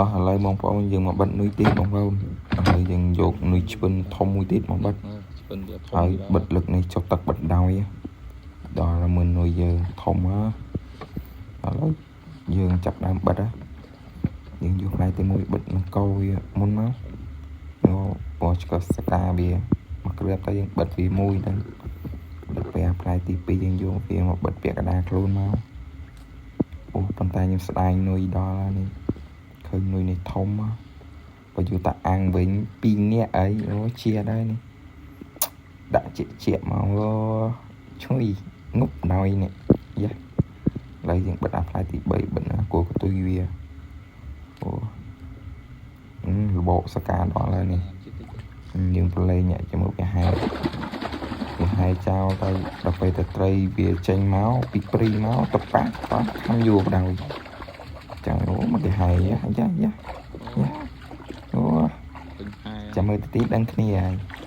តោះឥឡូវបងប្អូនយើងមកបិទនុយទៀតបងប្អូនឥឡូវយើងយកនុយឆ្ពិនធំមួយទៀតមកបិទ ឆ្ពិនវាធំ ហើយបិទលឹកនេះចុះទឹកបិទដោយដល់មើលនុយយើងធំហ៎ឥឡូវយើងចាប់ដើមបិទហ៎យើងយកផ្លែទី1បិទនឹងកោវាមុនមកយកពណ៌ឆ្កឹះសកាវាមកគ្រាប់ទៅយើងបិទវាមួយទៅដល់ពេលផ្លែទី2យើងយកវាមកបិទពាក់កណ្ដាលខ្លួនមកអូប៉ុន្តែខ្ញុំស្ដាយនុយដល់ហើយនេះឃើញនុយនេះធំហ៎បើយកតាអាំងវិញ2នាក់អីអូជាដែរនេះ ដាក់ជាជាមកអូឈ្ងុយងប់ដោយនេះយ៉ាឥឡូវយើងបិទអាផ្លែទី3បិទណាគោកតុយវាអូរបកសកាដល់ហើយនេះយើងប្រឡែងជាមួយវាហែវាហែចោលទៅដល់ពេលទៅត្រីវាចេញមកពីព្រីមកទៅប៉ះប៉ះខំយួរដោយចឹងអូមកគេហែយ៉ាយ៉ាយ៉ាអូ ពេញហែ ចាំមើលទៅទីដឹងគ្នាហើយ។